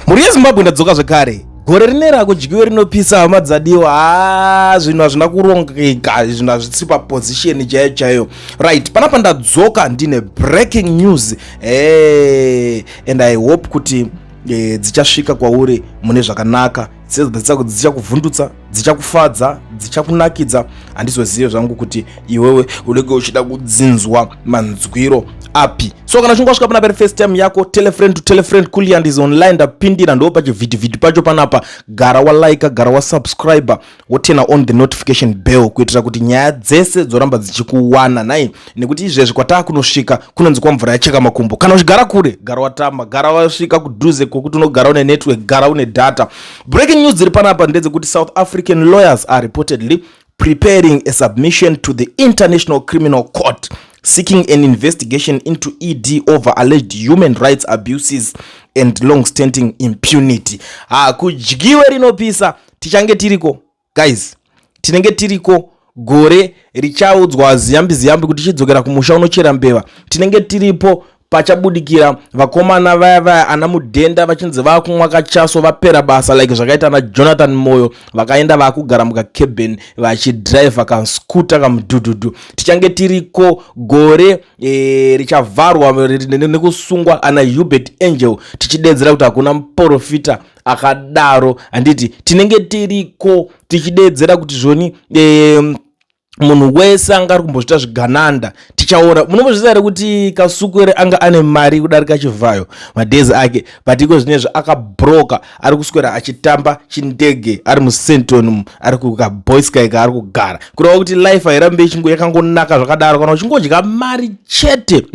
Mhuri yeZimbabwe, ndadzoka zvekare. Gore rineri hakudyiwe rinopisa, hama dzadiwa. Ha, zvinhu hazvina kurongeka, zvinhu hazvisi paposition chaiyo chaiyo. Right, panapa ndadzoka ndine breaking news. Hey, and I hope kuti dzichasvika kwauri mune zvakanaka, dzichakuvhundutsa, dzichakufadza, dzichakunakidza. Handizozive zvangu kuti iwewe unenge uchida kudzinzwa manzwiro api. So kana uchinge wasvika panapa first time yako, tell a friend to tell a friend. Kuliand is online, ndapindira ndo pachivhitivhiti pacho panapa. Gara walike, gara wasubscribe, woturn on the notification bell kuitira kuti nyaya dzese dzoramba dzichikuwana nai, nekuti izvezvi kwataa kunosvika kunonzi kwamvura yacheka makumbo. Kana uchigara kure, gara watama, gara wasvika kudhuze kwokuti unogara une network, gara une data. Breaking news dziri panapa ndedzekuti South African lawyers are reportedly preparing a submission to the International Criminal Court seeking an investigation into ED over alleged human rights abuses and long-standing impunity. Hakudyiwe rinopisa. Tichange tiriko, guys, tinenge tiriko. Gore richaudzwa ziyambi ziyambi kuti chidzokera kumusha unochera mbeva. Tinenge tiripo pachabudikira vakomana vaya vaya ana mudhenda vachinzi vakumwa kachaso, vapera basa, like zvakaita ana Jonathan Moyo, vakaenda vaakugara mukacabin vachidhiraivha kascooter, kamudhudhudhu. Tichange tiriko gore richavharwa nekusungwa ana Uebert Angel, tichidedzera kuti hakuna muprofita akadaro, handiti? Tinenge tiriko tichidedzera kuti zvoni munhu wese anga ari kumbozviita zvigananda tichaona. Munombozviziva here kuti Kasukwere anga ane mari kudarika Chivhayo madhezi ake? But iko zvinezvi akabroka, ari kuswera achitamba chindege ari muSandton, ari kukaboysky kaari kugara. Kureva kuti life hairambe ichingo yakangonaka zvakadaro. Kana uchingodya mari chete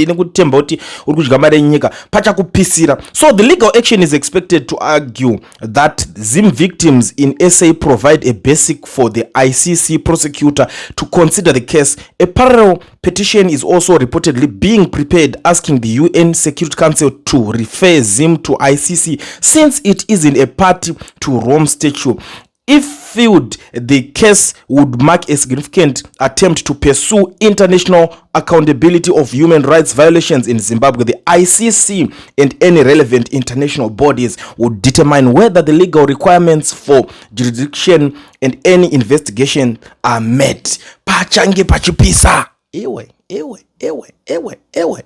nekutemba kuti uri kudya mari yenyika, pachakupisira. So the legal action is expected to argue that Zim victims in SA provide a basic for the ICC prosecutor to consider the case. A parallel petition is also reportedly being prepared asking the UN Security Council to refer Zim to ICC since it isn't a party to Rome Statute. If filed, the case would mark a significant attempt to pursue international accountability of human rights violations in Zimbabwe. The ICC and any relevant international bodies would determine whether the legal requirements for jurisdiction and any investigation are met. Pachange pachipisa. Iwe, iwe, iwe, iwe, iwe,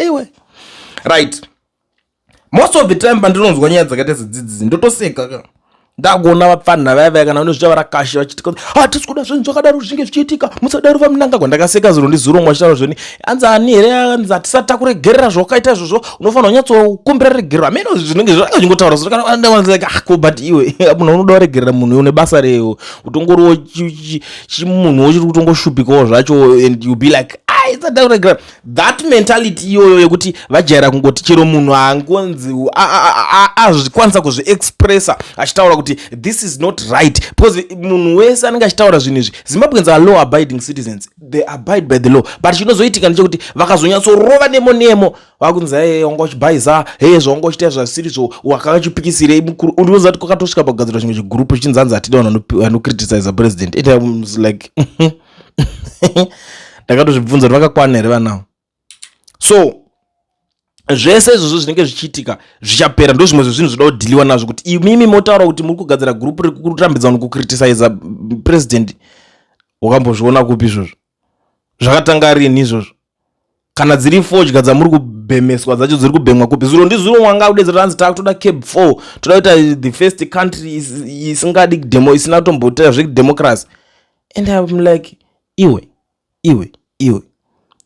iwe. Right. Most of the time pandinonzwa nyaya dzakaita sedzidzi ndotoseka ka. Ndakuona vapfanha vaya vaya kana vanozvita varakashi vachiti, "Hatisi kuda zvinhu zvakadaro zvinge zvichiitika, musadaro vaMnangagwa." Ndakaseka zuro ndizuro mwachitaura zvoni, anzi ani here, anzi hatisati takuregerera zvawakaita izvozvo, unofanira kunyatsokumbira regerero. Hameno zvinenge zvanga zvichingotaura like, ah, ko but iwe munhu unoda kuregerera munhu une basa rewo, utongoriwo chimunhu uchiri kutongoshupikawo zvacho, and you be like, "Isati kuregerera." That mentality iyoyo yekuti vajaira kungoti chero munhu angonzi azvikwanisa kuzviexpressa achitaura kuti this is not right, because munhu wese anenge achitaura zvinhu izvi, Zimbabweans are law abiding citizens, they abide by the law, but chinozoitika ndechekuti vakazonyatsorova nemo nemo, vakunzi, "Hey, wanga uchibhaisa, hey, zvawanga uchiita zvasirizvo, wakachipikisirei mukuru." Unoziva kuti kwakatosvika pagadzirwa chimwe chigurupu chinzi hanzi hatida vanhu vanocriticiza president. It was like, ndakatozvibvunza kuti vakakwana here vanawo. So zvese izvozvo zvinenge zvichiitika zvichapera. Ndo zvimwe zvezvinhu zvoda kudhiliwa nazvo, kuti imimi motaura kuti muri kugadzira gurupu rekurambidza vanhu kucriticiza president. Wakambozviona kupi izvozvo? Zvakatanga rini izvozvo? Kana dziri fodya dzamuri kubhemeswa dzacho dziri kubhemwa kupi? Zuro ndizuro wanga kudedzera hanzi taakutoda CAB 4, toda kuita the first country isingadi demo, isina kutomboita zvedemocracy. And I'm like, iwe, iwe, iwe,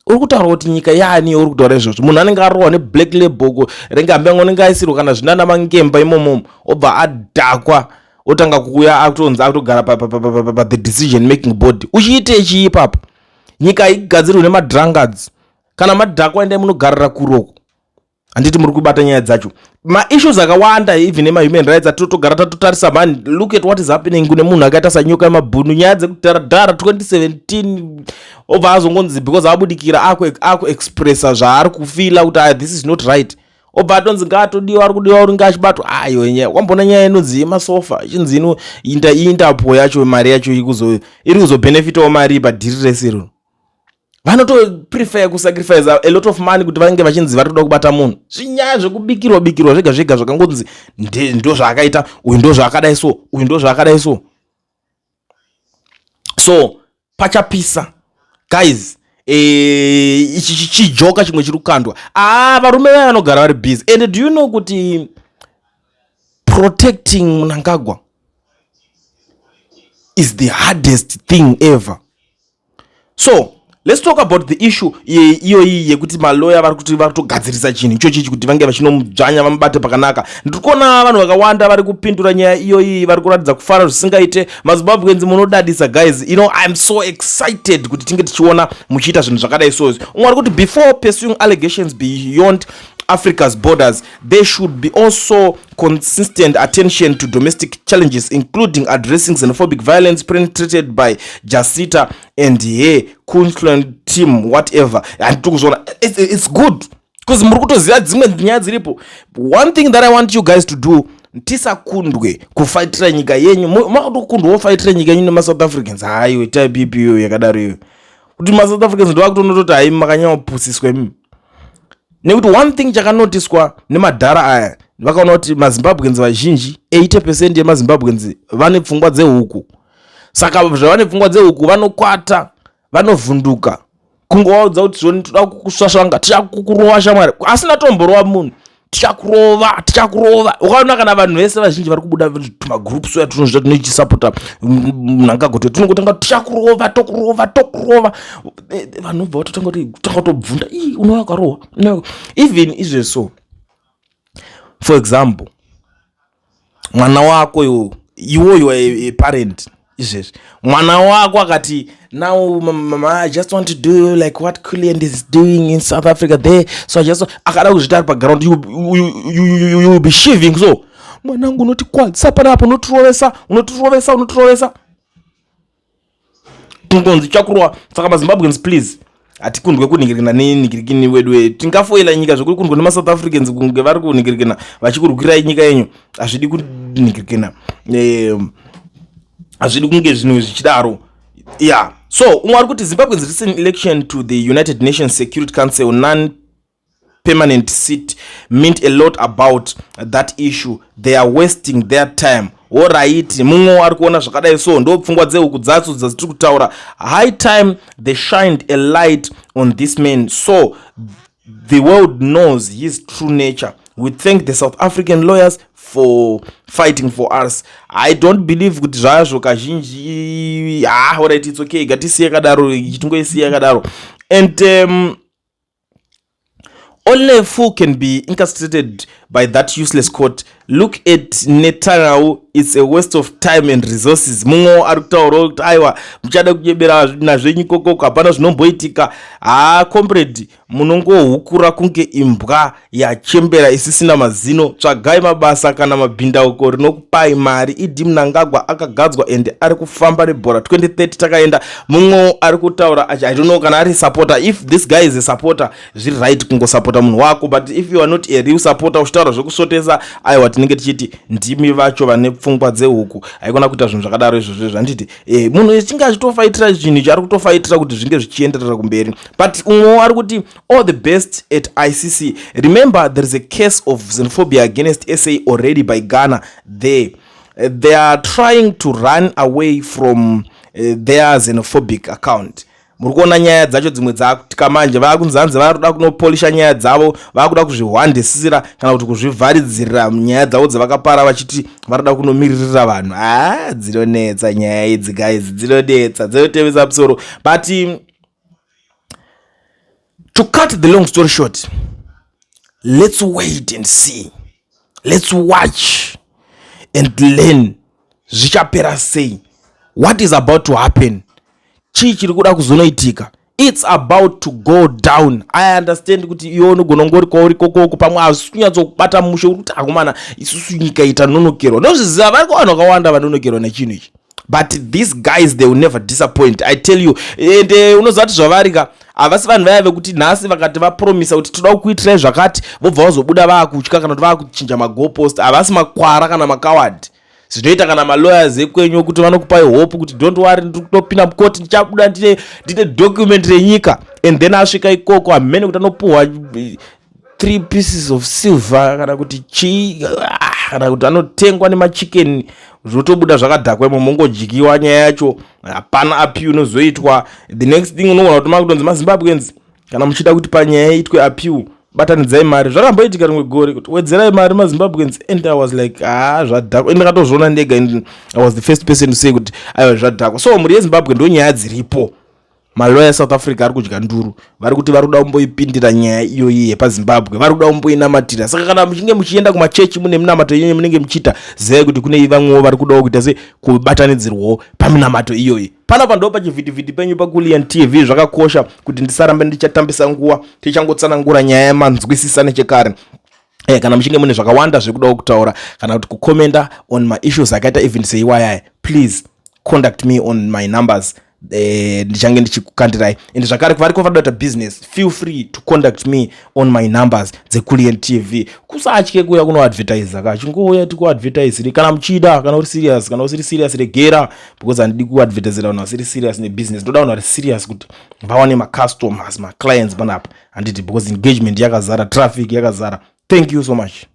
uri kutaura kuti nyika yaani? Uri kutaura izvozvo, munhu anenge arohwa neblack label rengambe yangu, anenge aisirwa kana zvinana mangemba imomomo, obva adhakwa, otanga kuuya akutonzi akutogara pathe decision making board. Uchiite chii ipapo? Nyika haigadzirwe nemadrunkards. Kana madhakwa, endai munogarira kuroko, handiti? Muri kubata nyaya dzacho, maissues akawanda, even emahuman rights atotogara tatotarisa. Man, look at what is happening kune munhu akaita saNyoka yemabhunu. Nyaya dzekudharadhara 2017, obva azongonzi because abudikira akuexpressa zvaari kufeela kuti, "Ah, this is not right," obva atonzi ngaatodiwa, ari kudiwa, uri ngaachibatwa. Ayo nyaya, wambona nyaya inonzi yemasofa ichinzi ino Interpol yacho, mari yacho iri kuzobhenefitawo mari padhiri rese iroro. Vanotoprefer kusacrifice a lot of money kuti vange vachinzi vari kuda kubata munhu. Zvinyaya zvekubikirwa bikirwa zvega zvega, zvakangonzi ndo zvaakaita uyu, ndo zvaakadai, so uyu ndo zvaakadai. So pachapisa, guys. Ichi chijoka chimwe chiri kukandwa. Ah, varume vaya vanogara vari busy. And do you know kuti protecting Mnangagwa is the hardest thing ever? So let's talk about the issue iyoyi yekuti maloya vari kuti vari kutogadzirisa chinhu ichochichi kuti vange vachinomudzvanya, vamubate pakanaka. Ndiri kuona vanhu vakawanda vari kupindura nyaya iyoyi, vari kuratidza kufara zvisingaite. MaZimbabweans, munodadisa, guys. I'm so excited kuti tinge tichiona muchiita zvinhu zvakadai. So umwe ari kuti, "Before pursuing allegations beyond Africa's borders, there should be also consistent attention to domestic challenges, including addressing xenophobic violence perpetrated by Jacinta and her Kunslund team," whatever. Handiti kuzviona? It's good because muri kutoziva dzimwe nyaya dziripo. One thing that I want you guys to do, tisakundwe kufaitira nyika yenyu. Makutokundwa wofaitira nyika yenyu nemaSouth Africans. Haiwe, type ipi iyoyo yakadaro iyoyo, kuti maSouth Africans ndovakutonototi hai, makanyanyopusiswa imimi? Nekuti one thing chakanotiswa nemadhara aya, vakaona kuti maZimbabweans vazhinji, 80% yemaZimbabweans vane pfungwa dzehuku. Saka zvavane pfungwa dzehuku, vanokwata, vanovhunduka. Kungovaudza kuti zvoni toda kukusvasvanga, tichakukurova shamwari, asina tomborova munhu, tichakurova, tichakurova. Ukaona kana vanhu vese vazhinji vari kubuda tumagroups uya tunozvita tunochisapota Mnangagwa, tinongotanga, "Tichakurova, tokurova, tokurova." Vanhu vobva vatotanga kuti tanga kutobvunda, "Ii, unouya ukarohwa." Even izvezvo, for example, mwana wako iwo, iwoyo a parent, izvezvi mwana wako akati, "Now, mama, I just want to do like what Kuliand is doing in South Africa there." So I just akada kuzvita ari paground, you will be shiving. So, "Mwanangu, unotikwadzisa panapa, unotirovesa, unotirovesa, unotirovesa." Kungonzi chakurwa. Saka maZimbabweans, please, hatikundwe kunhingirikina nenhingirikini wedu. Tingafoila nyika zvekuri kundwa nemaSouth Africans kunge vari kunhingirikina vachikurwirai nyika yenyu. Hazvidi kunhingirikina, hazvidi kunge zvinhu zvichidaro. Yeah, so umwe ari kuti, "Zimbabwe's recent election to the United Nations Security Council non permanent seat meant a lot about that issue. They are wasting their time." Alright, mumwe ari kuona zvakadai. So ndo pfungwa dzehuku dzacho dzatiri kutaura. "High time they shined a light on this man so the world knows his true nature. We thank the South African lawyers for fighting for us." I don't believe kuti zvazvo kazhinji. Ah, alright, it's okay, ngatisiye kadaro, tingoisiya kadaro. And "Only a fool can be incarcerated by that useless court. Look at Netanyahu. It's a waste of time and resources." Mumwe ari kutaurawo kuti, "Aiwa, muchada kunyebera nazvenyu ikokoko, hapana zvinomboitika." Haa, comrade, munongohukura kunge imbwa yachembera isisina mazino. Tsvagai mabasa kana mabhindauko rinokupai mari. ED Mnangagwa akagadzwa ende ari kufamba nebhora. 2030 takaenda. Mumwe ari kutaura achi, I don't know kana ari supporter. If this guy is a supporter, zviri right kungosapota munhu wako, but if you are not a real supporter, uchitaura zvekusvotesa, aiwa, tinenge tichiti ndimi vacho vane pfungwa dzehuku. Haikona kuita zvinhu zvakadaro izvozvo. Zvanditi munhu echinge achitofaitira chinhu chaari kutofaitira kuti zvinge zvichienderera kumberi. But umwewo ari kuti, "All the best at ICC. Remember, there is a case of xenophobia against SA already by Ghana there. They are trying to run away from their xenophobic account." Muri kuona nyaya dzacho dzimwe dzakutika manje, vakunzi hanzi vari kuda kunopolisha nyaya dzavo, vakuda kuzvihwandisira kana kuti kuzvivharidzirira nyaya dzavo dzavakapara, vachiti vari kuda kunomiririra vanhu. Ha, dzinonetsa nyaya idzi, guys, dzinonetsa, dzinotevesa musoro. But to cut the long story short, let's wait and see, let's watch and learn zvichapera sei, what is about to happen, chii chiri kuda kuzonoitika. It's about to go down. I understand kuti iwe unogona ngori kwauri kokoko, pamwe hazvisi kunyatsokubata mushe, uri kuti, "Akomana, isusu nyika iyi tanonokerwa." Ndozviziva, variko vanhu vakawanda vanonokerwa nechinhu ichi, but these guys, they will never disappoint, I tell you. And unoziva kuti zvavarika, havasi vanhu vaya vekuti nhasi vakati vapromisa kuti toda kukuitirai zvakati, vobva vazobuda vaakutya kana kuti vaakuchinja magoalpost. Havasi makwara kana makawadi zvinoita kana malawyers ekwenyu ekuti vanokupai hope kuti, "Don't worry, ndiri kutopinda mukoti, ndichabuda ndine document renyika." And then asvika ikoko, hamene kuti anopuhwa three pieces of silver kana kuti chii, ah, kana kuti anotengwa nemachicken, zvotobuda zvakadhakwa imo, mongodyiwa. Nyaya yacho hapana appeal inozoitwa. The next thing, unoona kuti makutonzi, "MaZimbabweans, kana muchida kuti panyaya itwe appeal, batanidzai mari." Zvakamboitika rimwe gore kuti, "Wedzerai mari, maZimbabweans." And I was like, "Ah, zvadhakwa." Ndakatozviona ndega and I was the first person to say kuti aiwa, zvadhakwa. So mhuri yeZimbabwe, ndo nyaya dziripo. Maloya eSouth Africa ari kudya nduru. Vari kuti vari kuda kumboipindira nyaya iyoyi yepaZimbabwe, vari kuda kumboinamatira. Saka kana muchinge muchienda kumachechi, mune minamato yenyu munenge muchiita, zivai kuti kune vamwewo vari kudawo kuita se kubatanidzirwawo paminamato iyoyi. Panapa ndo pachivhitivhiti penyu paKulian TV. Zvakakosha kuti ndisarambe ndichatambisa nguva, tichangotsanangura nyaya yemanzwisisa nechekare. Kana muchinge mune zvakawanda zvekudawo kutaura kana kuti kucommenta on maissues akaita even seiwayaya, please contact me on my numbers. Ndichange ndichikukandirai. And zvakare, variko vanoda kuita business, feel free to contact me on my numbers dzeKulian TV. Kusatye kuuya kunoadvertisa ka, chingouya tikuadvertisire kana muchida, kana uri serious. Kana usiri serious, regera, because handidi kuadvertisira vanhu vasiri serious nebusiness. Ndoda vanhu vari serious kuti vawane macustomers, maclients panapa, handiti? Because engagement yakazara, traffic yakazara. Thank you so much.